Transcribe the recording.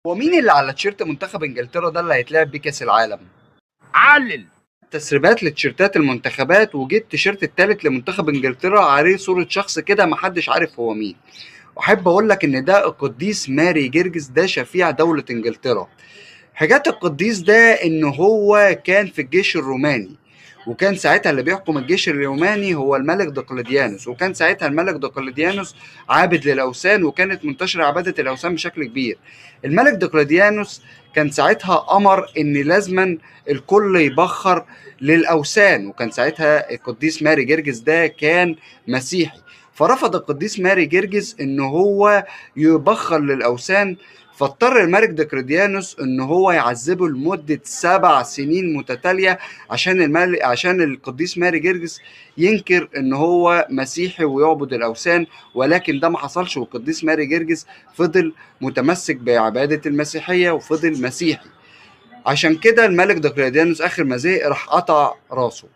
هو مين اللي على تيشيرت منتخب انجلترا ده اللي هيتلعب بيه كاس العالم؟ علل. تسريبات لتيشيرتات المنتخبات، وجه التيشيرت الثالث لمنتخب انجلترا عليه صورة شخص كده محدش عارف هو مين. واحب اقول لك ان ده القديس ماري جرجس، ده شفيع دولة انجلترا. حاجات القديس ده ان هو كان في الجيش الروماني، وكان ساعتها اللي بيحكم الجيش الروماني هو الملك دقلديانوس، وكان ساعتها الملك دقلديانوس عابد للاوثان، وكانت منتشرة عباده الاوثان بشكل كبير. الملك دقلديانوس كان ساعتها امر ان لازما الكل يبخر للاوثان، وكان ساعتها القديس ماري جرجس ده كان مسيحي، فرفض القديس ماري جرجس ان هو يبخر للاوثان، فاضطر الملك دقلديانوس ان هو يعذبه لمدة 7 سنين متتالية عشان القديس ماري جرجس ينكر ان هو مسيحي ويعبد الاوثان، ولكن ده ما حصلش، والقديس ماري جرجس فضل متمسك بعبادة المسيحية وفضل مسيحي. عشان كده الملك دقلديانوس اخر ما زهق راح قطع راسه.